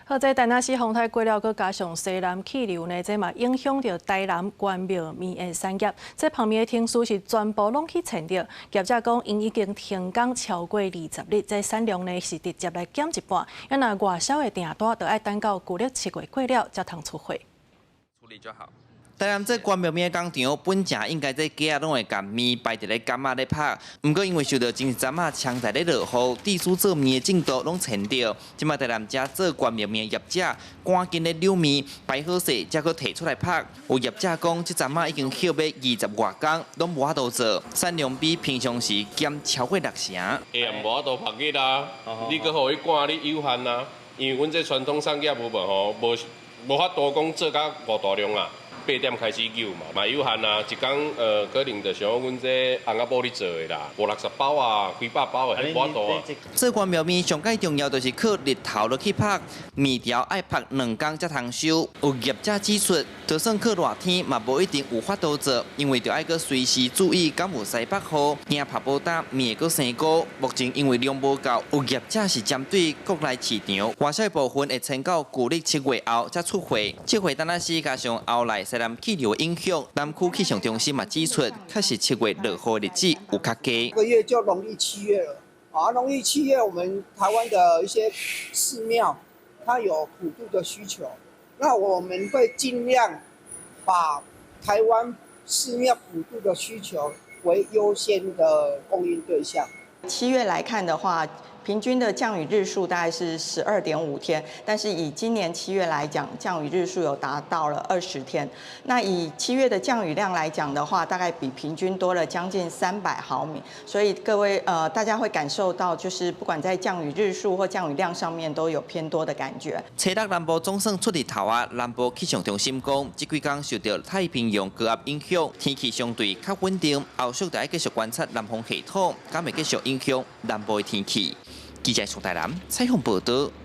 好，這陳阿時風颱過了，閣加上西南氣流呢，這嘛影響著台南關廟麵的產業。這曝麵的程序是全部攏去延著。業者講，𪜶已經停工超過20日，這產量呢是直接來減一半。啊若外銷的訂單，就愛等到舊曆7月過了才通出貨。處理就好。台南這關廟麵工廠本來應該這雞仔攏會共麵擺佇咧桿仔咧曝，毋過因為受著前一陣仔長台咧落雨，致使做麵的進度攏延著。這擺台南遮做關廟麵業者趕緊咧扭麵擺好勢，才閣提出來曝。有業者講，這陣仔已經歇欲20外工，攏無法度做，產量比平常時減超過六成。會啊，無法度曝熱啊，你閣予伊趕你有限啊，因為阮這傳統產業有無吼，無無法度講做甲偌大量啊。8點開始扭嘛，嘛有限啊，一工可能就像阮這翁仔某咧做的啦，五六十包啊，幾百包的，無法度啊。做關廟麵上蓋重要就是靠日頭落去曝，麵條愛曝2工才通收。有業者指出，就算靠熱天嘛，無一定有法度做，因為著愛閣隨時注意敢有西北雨，驚曝無焦麵會閣生菇。目前因為量無夠，有業者是針對國內市場，外銷部分會撐到舊曆7月後才出貨。這回陳阿時加上後來西南氣流影響，南區氣象中心嘛指出，確實7月落雨日子有較低。個月就農曆七月了，啊，農曆七月我們台灣的一些寺廟，它有普渡的需求，那我們會盡量把台灣寺廟普渡的需求為優先的供應對象。 7月來看的話，平均的降雨日數大概是12.5天，但是以今年七月來講，降雨日數有達到了20天。那以七月的降雨量來講的話，大概比平均多了將近300毫米。所以各位大家會感受到，就是不管在降雨日數或降雨量上面，都有偏多的感覺。初六南部總算出日頭啊！南部氣象中心講，這幾工受著太平洋高壓影響，天氣相對較穩定。後續就愛繼續觀察南風系統，敢會繼續影響南部的天氣。記者宋台南採訪報道。